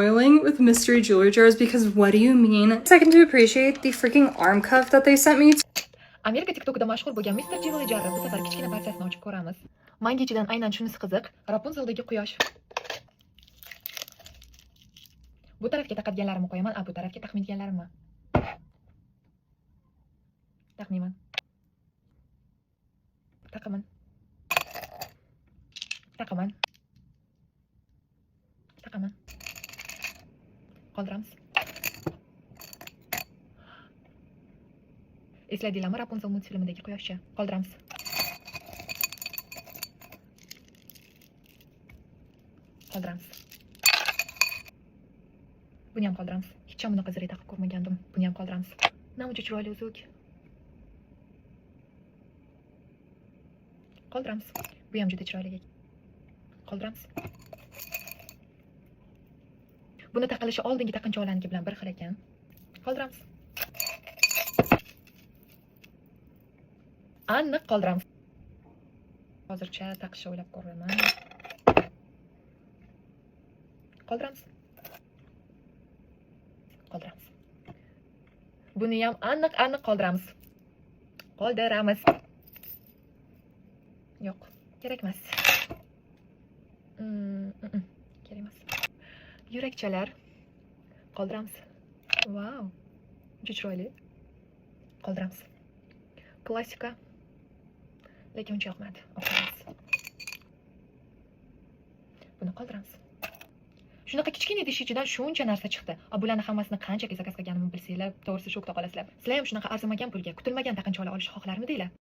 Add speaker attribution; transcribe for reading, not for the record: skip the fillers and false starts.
Speaker 1: Toiling with mystery jewelry jars because what do you mean? Second to appreciate the freaking arm cuff that they sent me.
Speaker 2: Amerika TikTokida mashhur bo'lgan Mr. Jewelry Jarni bu safar kichkina partiyasini ochib ko'ramiz. Manga ichidan aynan shunisi qiziq. Rapunzeldagi quyosh. Bu tarafga taqadiganlarimni qo'yaman, a bu tarafga taqmaydiganlarimni. Taqmayman. Taqaman. Taqaman. Taqaman. Qoldiramiz. Esladinglarmi Rapunzel multfilmidagi quyoshcha? Qoldiramiz. Qoldiramiz. Buni ham qoldiramiz. Hech ham bunaqa zirh taqib ko'rmagandim. Buni ham qoldiramiz. Namuncha chiroyli uzuk. Qoldiramiz. Bu ham juda chiroyli ekan. Qoldiramiz. Buni taqilishi oldingi taqinchoqlarniki bilan bir xil ekan. Qoldiramiz. Aniq qoldiramiz. Hozircha taqishni o'ylab ko'raman. Qoldiramiz. Qoldiramiz. Buni ham aniq aniq qoldiramiz. Qoldiramiz. Yo'q, kerak emas. Kerak emas. Yurakchalar qoldiramiz. Vau. Juda chiroyli. Qoldiramiz. Klassika. Lekin uncha yoqmadi. Qoldiramiz. Buni qoldiramiz. Shunaqa kichkina idish ichidan shuncha narsa chiqdi. A bularni hammasini qanchaga zakaz qilganimni bilsanglar, to'g'risi shokda qolasizlar. Sizlar ham shunaqa arzimagan pulga kutilmagan taqinchoqlar olishni xohlarmidinglar?